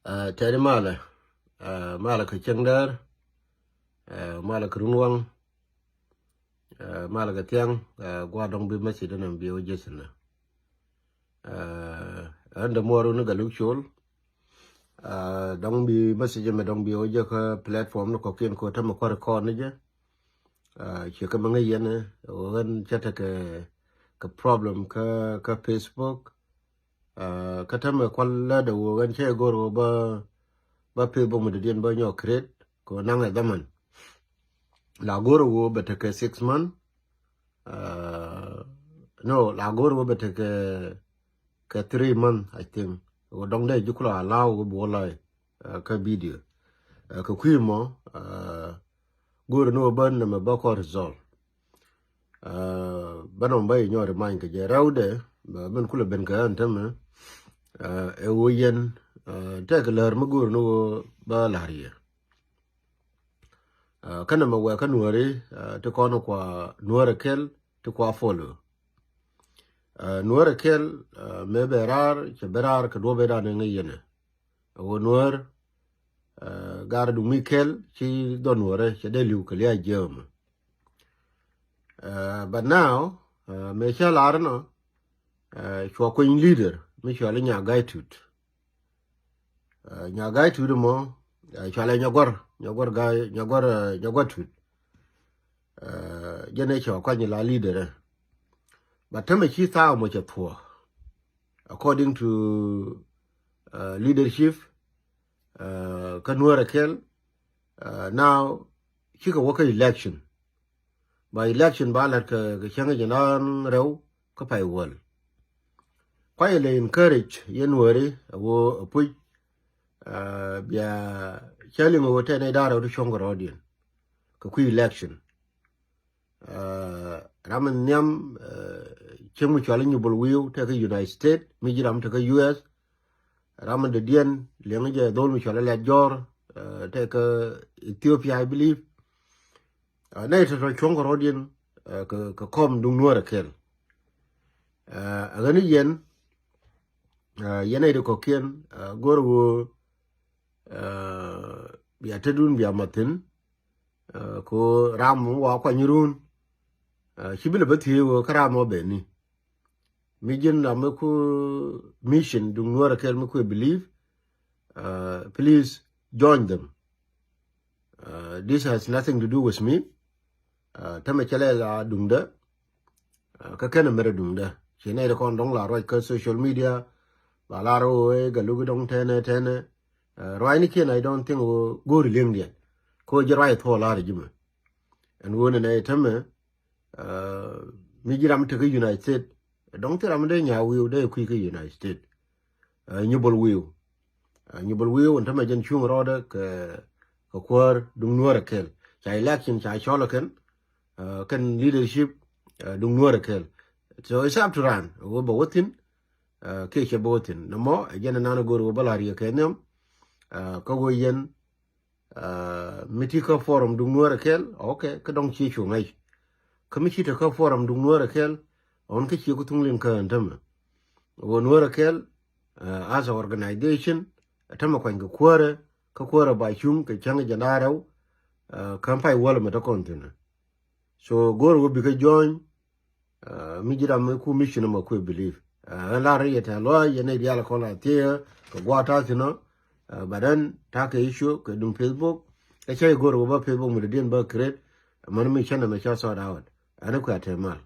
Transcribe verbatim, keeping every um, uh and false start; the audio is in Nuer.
Tɛri malɛ, malɛ kɛ cieŋ däär, malɛ kɛ runwaŋ, malɛ kɛ thiaŋ. Gua̱a̱ dɔ̱ŋ bi message dänan bi wä jɛ thi̱n. Ɛn dämuɔru ni Galuk Col. Dɔ̱ŋ bi message mɛ dɔ̱ŋ bi wä jɛ kä platform ni kɔ̱kiɛn kɛ tämɛ kuäär kɔn ni jɛ. Ciɛ kä mi ŋäc yɛn wä ɣän cä tekɛ kɛ problem kä kä Facebook. Kä tämɛ kual lɛ dɛ wä ɣän cä go̱r wä bä bä Facebook mi dɔ̱diɛn bä nyɔk create kɛ naŋ ɛ dhaman. La go̱r wä bɛ tekɛ six month. No, la go̱r wä bɛ tekɛ kɛ three month I think. Wä dɔŋ dee ji̱ kulɔ allow wä bi wä lɔy kä video. Kɛ kui̱ mɔ go̱r ni wä bä nɛmɛ bä kɔ result. Bä nɔm bä inyɔɔri many kɛ jɛ rɛwdɛ. Bä min kulɛ ben kɛ ɣän tämɛ. Ɛ wä yɛn tɛk lär mi go̱r ni wä bä la̱r yɛ. Kä nɛmɛ wɛ kä nuääri ti kɔn kua nuäär ɛ kɛl ti kua follow. Nuäär ɛ kɛl mëë bɛ raar cɛ bɛ raar kɛ duɔ̱p ëëdan ŋäc yɛn ɛ. Ɛ wä nuäär gar duŋ mi kɛl ci dhɔn nuäärɛ cɛ dee li̱w kɛ lia̱a̱ jiäämä. But now mëë cä lar nɔ cua kueny leader mi cɔal i̱ Nya Ga̱y Tut. Nya Ga̱y Tut mɔ cɔalɛ Nya Gua̱r, Nya Gua̱r Ga̱y, Nya Gua̱r, Nya Gua̱r Tut. Jɛn ɛ cɛ kuany la leader ɛ. But tämɛ ci thaak mɔ cɛ thuɔ̱k according to leadership kä nuäär ɛ kɛl. Now cikɛ wä kä election. Ba election ba la̱t kɛ kɛ cäŋ jɛ nan rɛw kä pay wäl. Kuayɛ lɛ encourage yɛn nuääri ɛ wä ɛ puc. Bia cä liŋ ɛ wä tɛn ɛ da̱rɛ wä ti cuɔ̱ŋ kɛ rɔɔdiɛn kɛ kui̱ election. Ram in nhiam cieŋ mi cɔal i̱ Nyubol Wi̱i̱w tɛk kä United States mi ji̱ ram tɛk kä U S. Ram in dɔ̱diɛn liɛŋ jɛ dhol mi cɔal i̱ Lɛt Jɔr tɛk kä Ethiopia I believe. Nɛy tɔ̱tɔ̱ cuɔ̱ŋ kɛ rɔ̱diɛn kɛ kɔm duŋ nuäär ɛ kɛl. Ɛ ɣän i̱ yɛn yɛn nɛy ti kɔ̱kiɛn go̱r ɣöö bia tetdun bia ma̱thi̱n. Ko ram wa kuany run ci bi lɛ bä thiee wä kä ram wa beni. Mi ji̱n ram mi ku mission duŋ nuäär ɛ kɛl mi ku believe. Please join them. This has nothing to do with me. Tämɛ cɛ lɛ la duŋdä. Kä kenɛ mɛrɛ duŋdä ci nɛy ti kɔn dɔŋ la ruac kä social media. Ba la rɔ wee Galuk dɔŋ tɛnɛ tɛnɛ. Ruacni kiɛn I don't think wä go̱o̱ri liŋdiɛn. Ko ji̱ ruac thuɔɔ lar ji̱ mɛ. Ɛn wä nɛ nɛ tämɛ mi ji̱ ram tekä United States. Dɔŋ thil ram dee Nya Wi̱i̱w dee kui̱ kä United States. Nyubol Wi̱i̱w. Nyubol Wi̱i̱w ɛn tämɛ jɛn cuŋ rɔɔdɛ kɛ kɛ kuäär duŋ nuäär ɛ kɛl ca election ca cɔl ɛ kɛn. Kɛn leadership duŋ nuäär ɛ kɛl. So it's up to ran wä bɛ wä thi̱n. Kiɛ cɛ bä wä thi̱n nɔmɔ ɛ jɛn ɛnan ɛ go̱r wä bä la riɛ kɛ nhiam. Kä wä yɛn mi ti kä forum duŋ nuäär ɛ kɛl. Ok, kä dɔŋ ci cu ŋäc. Kä mi ci te kä forum duŋ nuäär ɛ kɛl ɔn kä ci ku thuŋ liŋ kä ɛn tämɛ. Wä nuäär ɛ kɛl as a organization tämɛ kuany kɛ kuäärɛ kä kuäärɛ ba cuŋ kɛ cäŋ jɛ na rɛw. Kä pay wäl mɛ te kɔn thi̱n. So go̱r wä bikɛ join. Mi ji̱ ram mi ku mission ma ku believe. Ɛn lar yɛ tɛn luaac yɛn nɛy diaal kɔn la thiee kɛ gua̱a̱th ta̱a̱ thi̱n ɔ. But ɛn ta̱a̱ kɛ issue kɛ duŋ Facebook. Kä cä yɛ go̱r wä bä Facebook mi dɔ̱diɛn bä create. Män mi cä nɛ mɛ cä sort out. Ɛn kuɛ a tɛn mal.